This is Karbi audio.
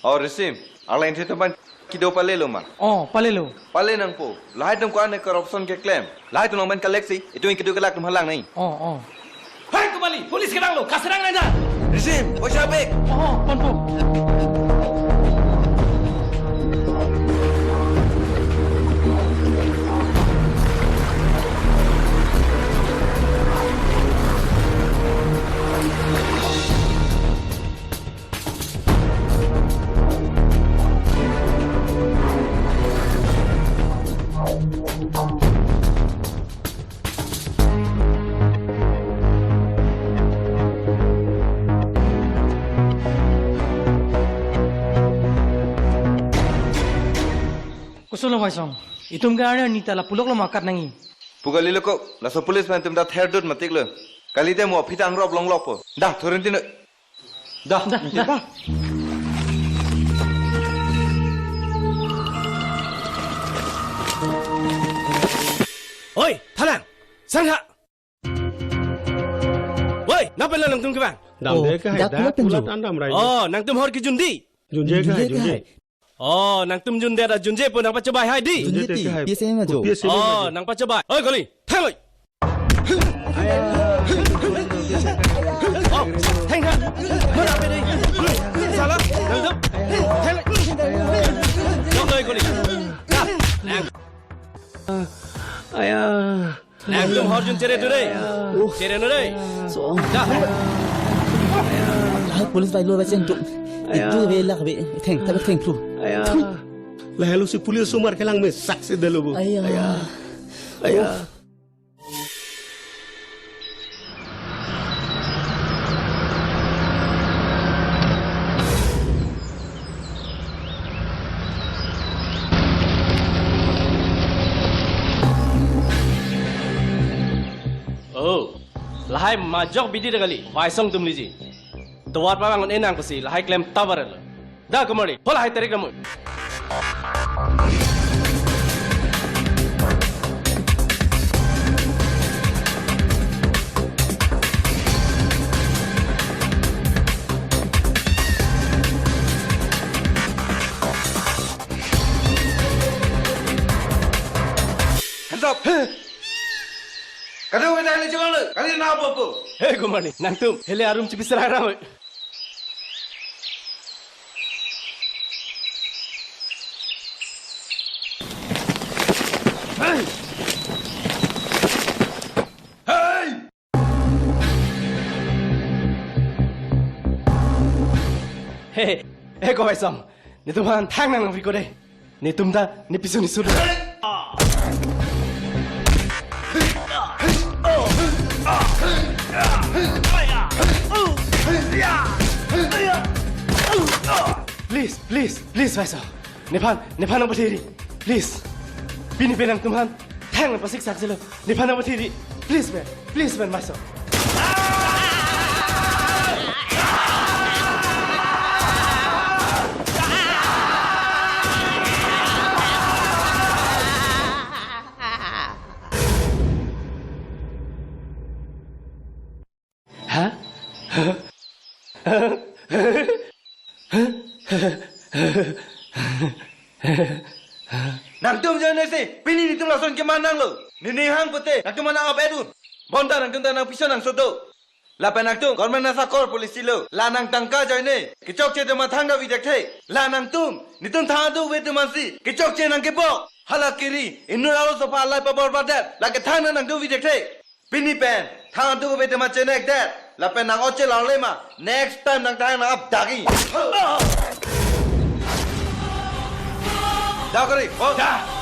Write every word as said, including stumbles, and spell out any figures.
Oh, Risim, arleng the teman kedo palelo ma? Oh, palelo. Pale nangpo. Lahai atum ko-an corruption keklem. Lahai atum nangpen kalek si, itum kedo kelak atum halang nai. Oh, oh. Hai, Kumali, police kedang lo, kaserang nang dah. Risim, poisa bek. Oh, oh, ponpo. Kosonlo Baisong, itum ke arni arni ta la puloklo ma kat nangji. Pu kalilo ko, laso police man atum ta therdut matiklo. Kalite mo aphi ta angrop longlokpo. Dah, thorin tino. Dah, dah, dah. Oi, thalang, sangha. Oi, nangpela nangtum kevang. Damde Oh, ke hai, dak dak pula pen pulat jo. An damrai. Oh, nangtum hor kejun dei. Junje ke hai, junje ke junje. Hai. Oh, nangtum junde ra junje pu nangpachobei hai dei. Junje Junje te te ke hai. P S M ajo. P S M Oh, ajo. Nangpachobei. Oi, Koli, thang oi. Oh, thang, thang. Mana pe dei? Sala, nangtum. Thang oi. Thang oi, Koli. Aya. Nangtum hor jun chere tu dei. Chere nu dei. So. Dah. Lahai police bai lo ba chen tu. Itu be lak be. Theng, tapi theng tu. Aya. Lahelo si police sumar kelang me saksi delo bu. Aya. Aya. Oh, lahai majok bidi da kali, Baisong atum liji. Tovar pa bangun enang kusi, lahai klem tabar lo. Da kumari, hola hai terik namun. Hands up! Kado kita ini cuma lo, kali na apa ko? Hei, kumani, nangtum, hele arum chipi serang rang. Hey! Hey! Hey, hey, ko Baisong. Netum aphan thang nang nang ko dei. Netum ta, ne piso ne sur. Please, please, please, Baisong. Nephan, nephan nangpathiri. Please. Pini pen nangtum aphan thang nangpasik saksilo. Nephan nangpathiri. Please, man. Please, man, Baisong. Ha? Nangtum ajoine si, pini netum lason keman nanglo. Nini hang pute, nangtum aphan nang-up edun. Bonta nangtum ta nangpiso nangso do. Lapen nangtum, government asakor policy lo. La nang tangka ajoine, kechokche atum aphan thang davi dekthe. La nangtum, netum thang adu ave atum aphan si, kechokche nangkebok. Hala kiri, inut arloso aphan alai paborbat det. Lake thang nang nangtum vi dekthe. Pini pen, thang adu ave atum aphan chenek det. Lapen nang oche larle ma. Next time nang thang nang-up dagi. Da kori, oh. Da.